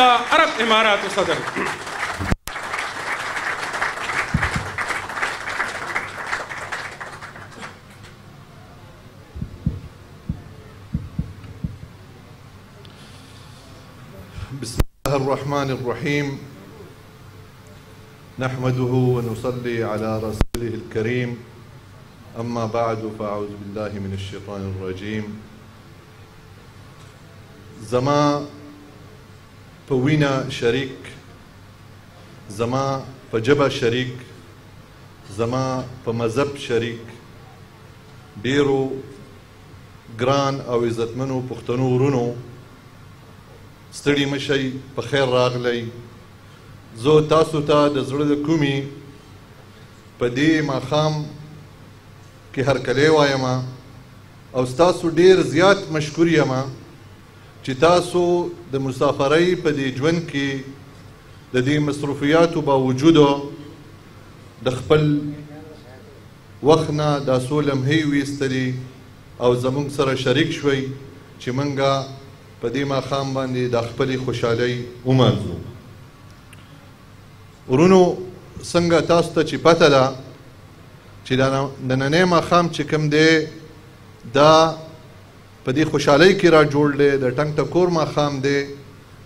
عرب امارات صدر. بسم الله الرحمن الرحيم. نحمده ونصلي على رسوله الكريم. أما بعد، فأعوذ بالله من الشيطان الرجيم. زما په وینه شریک، زما په ژبه شریک، زما په مذهب شریک ډیرو ګران او عزتمنو پښتنو ورونو، ستړي مشئ، په خیر راغلی. زه تاسو ته د زړه د کومي په دې ماښام کې هرکلی وایم او ستاسو ډیر زیات مشکور یم چې تاسو د مسافرۍ په دې ژوند کې د دې مصروفیاتو باوجود د خپل وخت نه دا څو لمحې ویستلې او زموږ سره شریک شوئ چې موږ په دې ماښام باندې د خپلې خوشحالۍ ومانځو. ورونو، څنګه تاسو ته چې پته ده چې د نننۍ ماښام چې کوم دی دا په دې خوشحالۍ کې را جوړ دی، د ټنګ ټکور ماښام دی.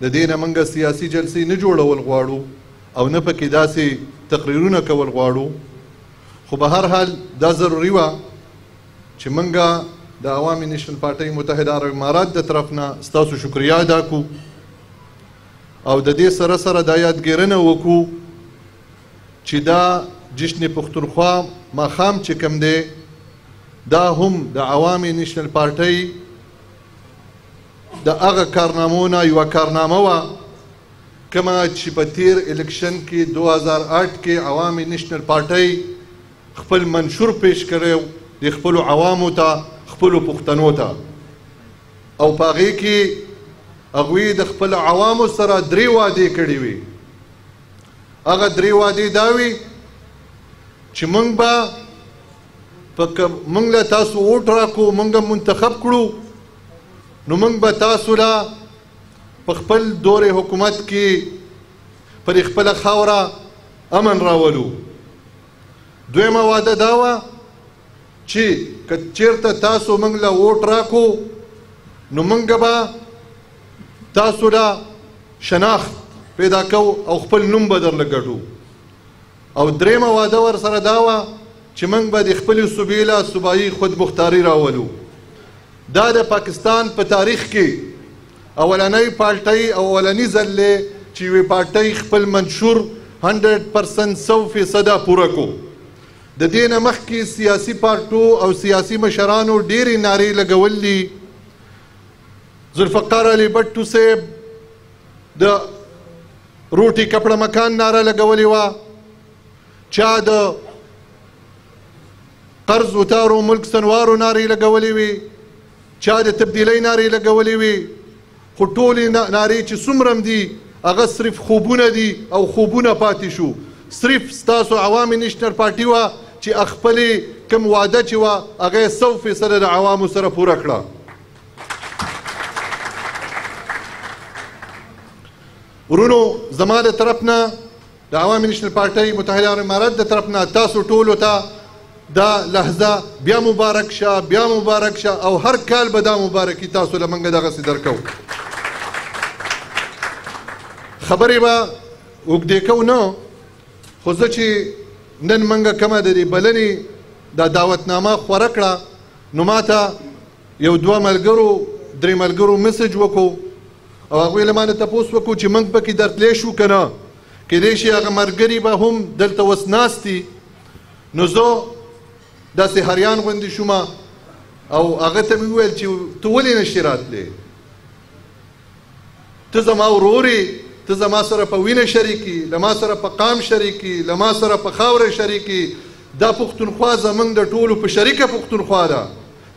د دې نه موږ سیاسي جلسې نه جوړول غواړو او نه پکې داسې تقریرونه کول غواړو، خو به هر حال دا ضروري وه چې موږ د عوامي نیشنل پارټۍ متحده عرب امارات د طرف نه ستاسو شکریه ادا کو او د دې سره سره دا یادګیرنه وکړو چې دا جشن پښتونخوا ماښام چې کوم دی دا هم د عوامي نیشنل پارټۍ د هغه کارنامو نه یوه کارنامه وه کومه چې په تیر الیکشن کې 2008 کې عوامي نیشنل پارټۍ خپل منشور پیش کړی د خپلو عوامو ته، خپلو پښتنو ته، او په هغې کې هغوی د خپل عوامو سره درې وعدې کړې وې. هغه درې وعدې دا وې چې موږ به موږ له تاسو ووټ راکړو، موږ منتخب کړو، نو موږ به تاسو له په خپل دور حکومت کې پر خپله خاوره امن راولو. دویمه وعده دا وه چې که چېرته تاسو موږ له ووټ راکړو نو موږ به تاسو له شناخت پیدا کوو او خپل نوم به درله ګټو. او درېیمه وعده ورسره دا وه چې موږ به د خپلې صوبې له صوبایي خودمختاري راولو. دا د پاکستان په تاریخ کې اولنۍ پارټۍ او اولني ځل دی چې یوې پارټۍ خپل منشور 100% 100% پوره کو. د دې نه مخکې سیاسي پارټو او سیاسي مشرانو ډېرې نارې لګولې. ذوالفقار علي بټو صاحب د روټي کپړه مکان ناره لګولې وه، چا د قرض اتارو ملک سنوارو نارې لګولې وې، چا د تبدیلۍ نارې لګولې وې، خو ټولې نارې چې څومره هم دي هغه صرف خوبونه دي او خوبونه پاتې شو. صرف ستاسو عوامي نیشنل پارټي وه چې خپلې کوم وعده چې وه هغه یې 100% د عوامو سره پوره کړه. ورونو، زما د طرف نه د عوامي نیشنل پارټۍ متحده عرب امارات د طرف نه تاسو ټولو ته دا لحظه بیا مبارک شه، بیا مبارک شه، او هر کال به دا مبارکي تاسو له موږ دغسې درکوو. خبرې به اوږدې کوو نه، خو زه چې نن موږ کومه د دې بلنې دا دعوتنامه خوره کړه نو ما ته یو دوه ملګرو درې ملګرو مسج وکړو او هغوی له ما نه تپوس وکړو چې موږ پکې درتلی شو که نه. کیدای شي هغه ملګري به هم دلته اوس ناست دي. نو زه داسې هریان غوندې شوم او هغه ته مې وویل چې ته ولې نه شې راتلی؟ ته زما ورور یې، ته زما سره په وینه شریک یې، له ما سره په قام شریک یې، له ما سره په خاوره شریک یې. دا پښتونخوا زموږ د ټولو په شریکه پښتونخوا ده،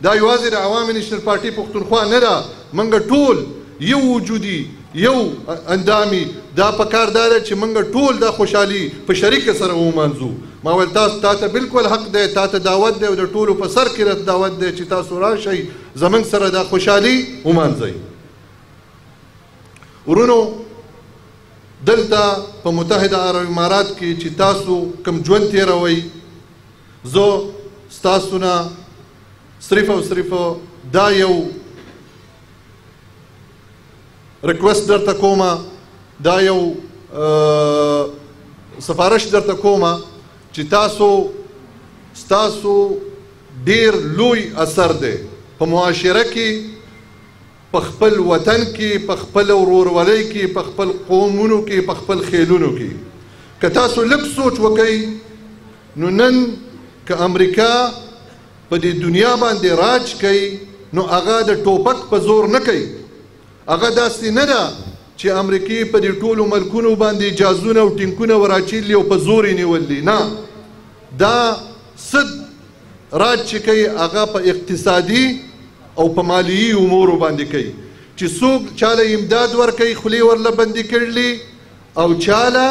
دا یوازې د عوامي نیشنل پارټي پښتونخوا نه ده. موږ ټول یو وجودي، یو اندامي. دا په کار دا ده چې موږ ټول دا خوشحالي په شریکه سره ومانځو. ما ویل تاسو تا ته بالکل حق دی، تا ته دعوت دی او د ټولو په سر کې راته دعوت دی چې تاسو راشئ زموږ سره دا خوشحالي ومانځئ. ورونو، دلته په متحده عرب امارات کې چې تاسو کوم ژوند تېروئ، زه ستاسو نه صرف او صرف دا یو request درته کوم، دا یو سفارش درته کوم چې ستاسو ډیر لوی اثر دی په معاشره کې، په خپل وطن کې، په خپل ورورولۍ کې، په خپل قومونو کې، په خپل خیلونو کې. که تاسو لږ سوچ وکئ نو نن که امریکا په دې دنیا باندې راج کوي نو هغه د ټوپک په زور نه کوي. هغه داسې نه ده چې امریکې په دې ټولو ملکونو باندې جازونه او ټینکونه وراچیلي او په زور یې نیولي. نه، دا سد راج چې کوي هغه په اقتصادي او په مالیي امورو باندې کوي، چې څوک چاله امداد ورکوي خولې ورله بندې کړلي، او چاله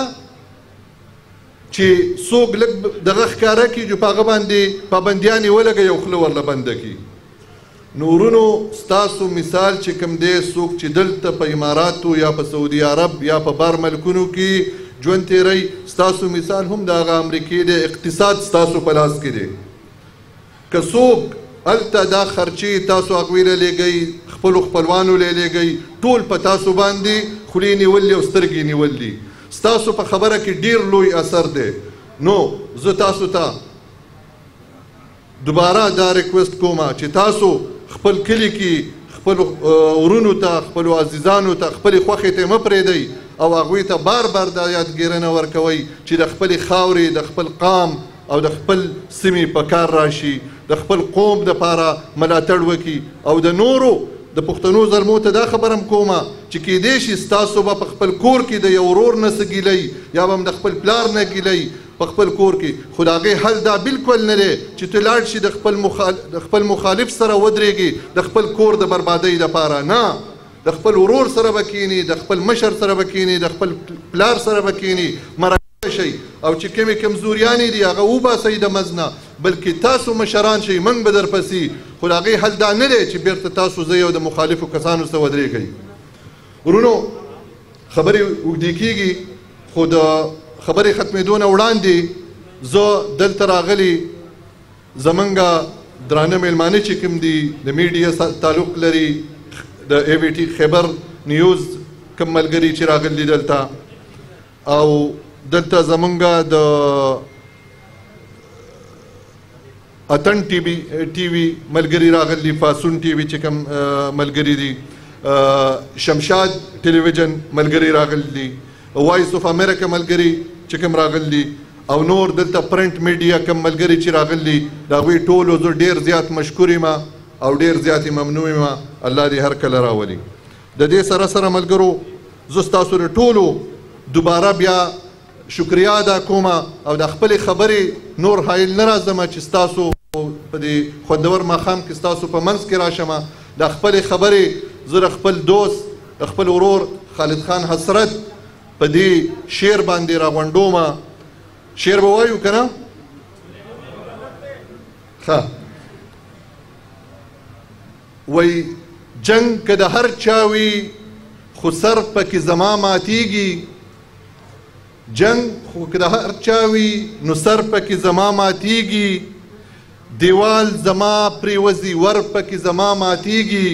چې څوک لږ دغه ښکاره کړي چې په هغه باندې پابندیانې ولګوي او خوله ورله بنده کړي. نو ورونو، ستاسو مثال چې کوم دی، څوک چې دلته په اماراتو یا په سعودي عرب یا په بار ملکونو کې ژوند تېروي، ستاسو مثال هم د هغه امریکې دی. اقتصاد ستاسو په لاس کې دی. که څوک هلته دا خرچې تاسو هغوی له لېږئ، خپلو خپلوانو له لېږئ، ټول په تاسو باندې خولې نیولي او سترګې نیولي، ستاسو په خبره کې ډیر لوی اثر دی. نو زه تاسو ته دوباره دا request کوم چې تاسو خپل کلي کې خپل ورونو ته، خپلو عزیزانو ته، خپلې خوښې ته مه پرېږدئ او هغوی ته بار بار دا یادګېرنه ورکوئ چې د خپلې خاورې، د خپل قام او د خپل سیمې په کار راشي، د خپل قوم دپاره ملاتړ وکړي. او د نورو د پښتنو زلمو ته دا خبره هم کومه چې کیدای شي ستاسو به په خپل کور کې د یو ورور نه څه ګیلئ یا به هم د خپل پلار نه ګیلئ په خپل کور کې، خو د هغې حل دا بالکل نه دی چې ته لاړ شي د خپل مخالف سره ودرېږي د خپل کور د بربادۍ دپاره. نه، د خپل ورور سره به کښېني، د خپل مشر سره به کښېني، د خپل پلار سره به کښېني، مرکه شئ او چې کومې کمزوریانې دي هغه وباسئ د منځ نه، بلکې تاسو مشران شئ، موږ به درپسې. خو د هغې حل دا نه دی چې بېرته تاسو ځئ او د مخالفو کسانو سره ودرېږئ. ورونو، خبرې اوږدې کېږي، خو د خبرې ختمېدو نه وړاندې زه دلته راغلي زمونږ درانه میلمانه چې کوم دي د میډیا تعلق لري، د ای وي ټي خیبر نیوز کوم ملګري چې راغلي دلته، او دلته زمونږ د اتن ټي وي ملګري راغلي، فاسون ټي وي چې کوم ملګري دي، شمشاد ټلویزیون ملګري راغلي دي، وایس اف امریکا ملګري چې کوم راغلي، او نور دلته print media کوم ملګري چې راغلي، د هغوی ټولو زه ډېر زیات مشکور یم او ډېر زیات یې ممنون یم. الله دې هر کله راولي. د دې سره سره ملګرو، زه ستاسو د ټولو دوباره بیا شکریا ادا کوم او د خپلې خبرې نور حایل نه راځم چې ستاسو په دې خوندور ماښام کې ستاسو په منځ کې راشم. د خپلې خبرې زه د خپل دوست، د خپل ورور خالد خان حسرت په دې شعر باندې راغونډوم. شعر به وایو که نه؟ ښه، وایي جنګ که د هر چا وي خو سر پکې زما ماتیږي، جنګ خو که د هر چا وي نو سر پکې زما ماتیږي، دیوال زما پرېوځي ور پکې زما ماتیږي،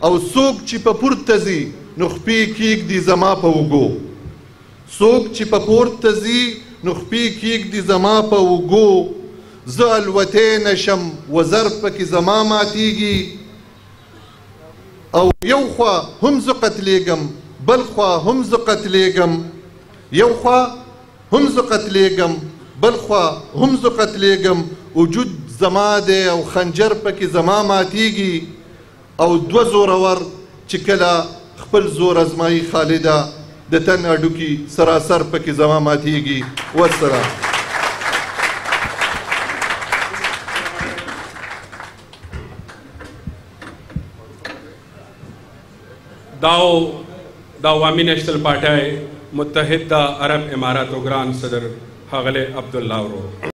او څوک چې په پورته ځي نو خپې کېږدي زما په اوږو، څوک چې په پورته ځي نو خپې کېږدي زما په اوږو، زه الوتی نه شم وزر پکې زما ماتیږي، او یو خوا هم زه قتلېږم بل خوا هم زه قتلېږم، یو خوا هم زه قتلېږم بل خوا هم زه قتلېږم، وجود زما دی او خنجر پکې زما ماتیږي، او دوه زورور چې کله خپل زور ازمایي خالده د تن هډوکي سراسر پکې زما ماتیږي. والسلام. داو د عوامي نېشنل پارټۍ متحده عرب اماراتو ګران صدر ښاغلی عبدالله ورور.